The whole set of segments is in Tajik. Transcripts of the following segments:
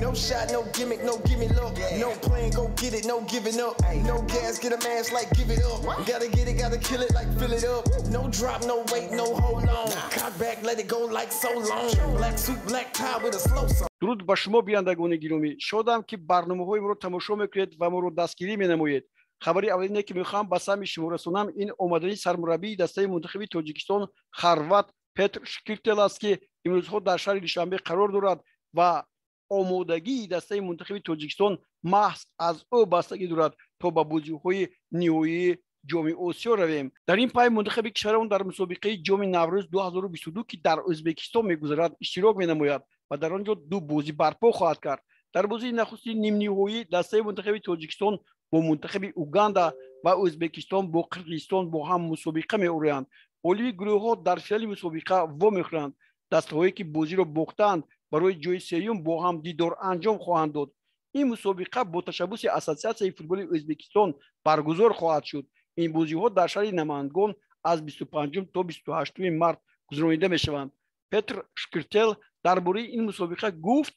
No shot, no gimmick, no gimme look. No plan, go get it, no giving up. No gas, get a mask like give it up. Gotta get it, gotta kill it like fill it up. No drop, no wait, no hold on. Cock back, let it go like so long. Black suit, black tie with a slow song. Дуруд ба шумо, бинандагони гиромӣ. Шодам, ки барномаҳои моро тамошо мекунед ва моро дастгирӣ менамоед. Хабари аввалине, ки мехоҳам ба самъи шумо расонам, ин омадани сармураббии дастаи мунтахаби Тоҷикистон, хорват Петр Шкиртел аст, ки имрӯзҳо дар шаҳри Душанбе қарор дорад ва омодагии дастаи мунтахаби Тоҷикистон маҳз аз ӯ бастагӣ дорад, то ба бозиҳои ниҳоии Ҷоми Осиё равем. Дар ин пай мунтахаби кишварамон дар мусобиқаи Ҷоми Наврӯз 2022, ки дар Ӯзбекистон мегузарад, иштирок менамояд ва дар он ҷо ду бозӣ барпо хоҳад кард. Дар бозии нахусти нимниҳоӣ дастаи мунтахаби Тоҷикистон бо мунтахаби Уганда ва Ӯзбекистон бо Қирғизистон бо ҳам мусобиқа меораянд. Ғолиби гурӯҳҳо дар финали мусобиқа вомехӯранд. Дастаҳое, ки бозиро бохтаанд, барои ҷои сеюм бо ҳам дидор анҷом хоҳанд дод. Ин мусобиқа бо ташаббуси Ассотсиатсияи футболи Ӯзбекистон баргузор хоҳад шуд. Ин бозиҳо дар шаҳри Намангон аз 25 то 28 март гузаронида мешаванд. Петр Шкиртел дар бораи ин мусобиқа гуфт: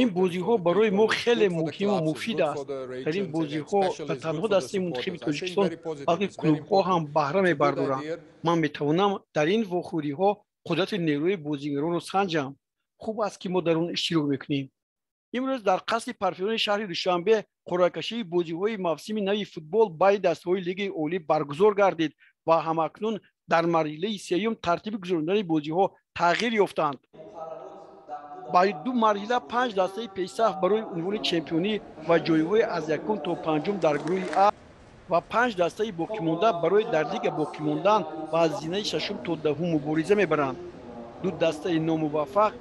«Ин бозиҳо барои мо хеле муҳиму муфид аст. Дар ин бозиҳо на танҳо дастаи мунтахаби Тоҷикистон, балки клубҳо ҳам баҳра мебардоранд. Ман метавонам дар ин вохӯриҳо қудрати нерӯи бозигаронро санҷам. Хуб аст, ки мо дар он иштирок мекунем». Имрӯз дар қасри Парфинони шаҳри Душанбе қуръакашии бозиҳои мавсими нави футбол байни дастаҳои Лигаи Олӣ баргузор гардид ва ҳамакнун дар марҳилаи сеюм тартиби гузаронидани бозиҳо тағйир ёфтанд. Баъди ду марҳила панҷ дастаи пешсаф барои унвони чемпионӣ ва ҷойҳои аз якум то панҷум дар гурӯҳи А ва панҷ дастаи боқимонда барои дар лига боқӣ мондан ва аз зинаи шашум то даҳум мубориза мебаранд. Ду дастаи номуваффақ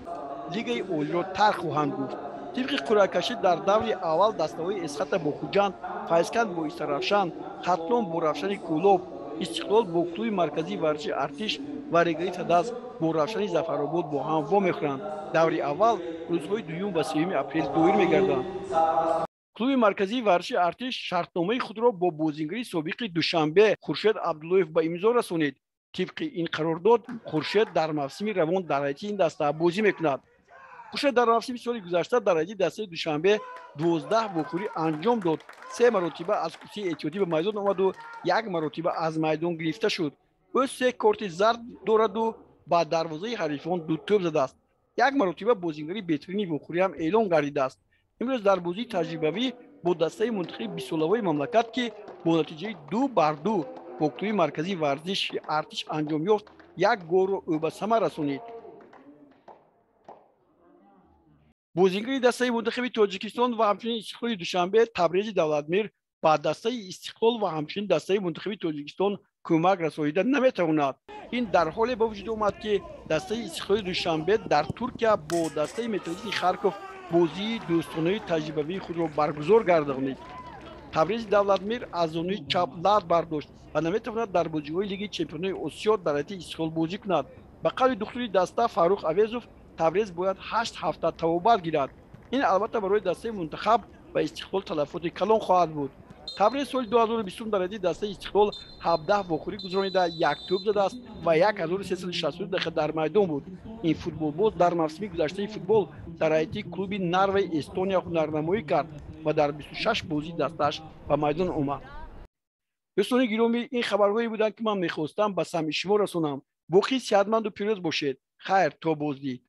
Лигаи Олиро тарк хоҳанд гуфт. Тибқи қуръакашӣ, дар даври аввал дастаҳои Эсхата бо Хуҷанд, Файзканд бо Истаравшан, Хатлон бо Равшани Кӯлоб, Истиқлол бо клуби марказии варзиши Артиш ва Регари Тадаз бо Равшани Зафаробод бо ҳам вомехӯранд. Даври аввал рӯзҳои дуюм ва сеюми апрел доир мегарданд. Клуби марказии варзиши Артиш шартномаи худро бо бозингари собиқи Душанбе Хуршед Абдуллоев ба имзо расонид. Тибқи ин қарордод, Хуршед дар мавсими равон дар ҳайати ин даста бозӣ мекунад. Хуршед дар мавсими соли гузашта дар ҳайати дастаи Душанбе 12 вохӯрӣ анҷом дод, се маротиба аз курсии эҳтиётӣ ба майдон омаду як маротиба аз майдон гирифта шуд. Ӯ се корти зард дораду ба дарвозаи ҳарифон ду тӯб задааст. Як маротиба бозингари беҳтарини вохӯриам эълон гардидааст. Имрӯз дар бозии таҷрибавӣ бо дастаи мунтахаби бистсолаҳои мамлакат, ки бо натиҷаи 2-2 бо клуби марказии варзиши Артиш анҷом ёфт, як голро ӯ ба самар расонид. Бозингари дастаи мунтахаби Тоҷикистон ва ҳамчунин Истиқлоли Душанбе Табрези Давлатмир ба дастаи Истиқлол ва ҳамчунин дастаи мунтахаби Тоҷикистон кӯмак расонида наметавонад. Ин дар ҳоле ба вуҷуд омад, ки дастаи Истиқлоли Душанбе дар Туркия бо дастаи Металлисти Харков бозии дӯстонаи таҷрибавии худро баргузор гардонид. Табрези Давлатмир аз зонуи чап лат бардошт ва наметавонад дар бозиҳои Лигаи чемпионои Осиё дар ҳайати Истиқлол бозӣ кунад. Ба қавли духтури даста Фаррух Авезов, Табрез бояд 8 ҳафта табобат гирад. Ин албатта барои дастаи мунтахаб ва Истиқлол талафоти калон хоҳад буд. Табрез соли 2020 дар ҳайати дастаи Истиқлол 17 вохӯрӣ гузаронида, як тӯб задааст ва 1362 дақиқа дар майдон буд. Ин футболбоз дар мавсими гузаштаи футбол дар ҳайати клуби Нарваи Эстония ҳунарнамоӣ кард ва дар 26 бозии дастааш ба майдон омад. Дӯстони гиромӣ, ин хабарҳое буданд, ки ман мехостам ба самъи шумо расонам. Боқӣ сиҳатманду пирӯз бошед. Хайр, то боздид.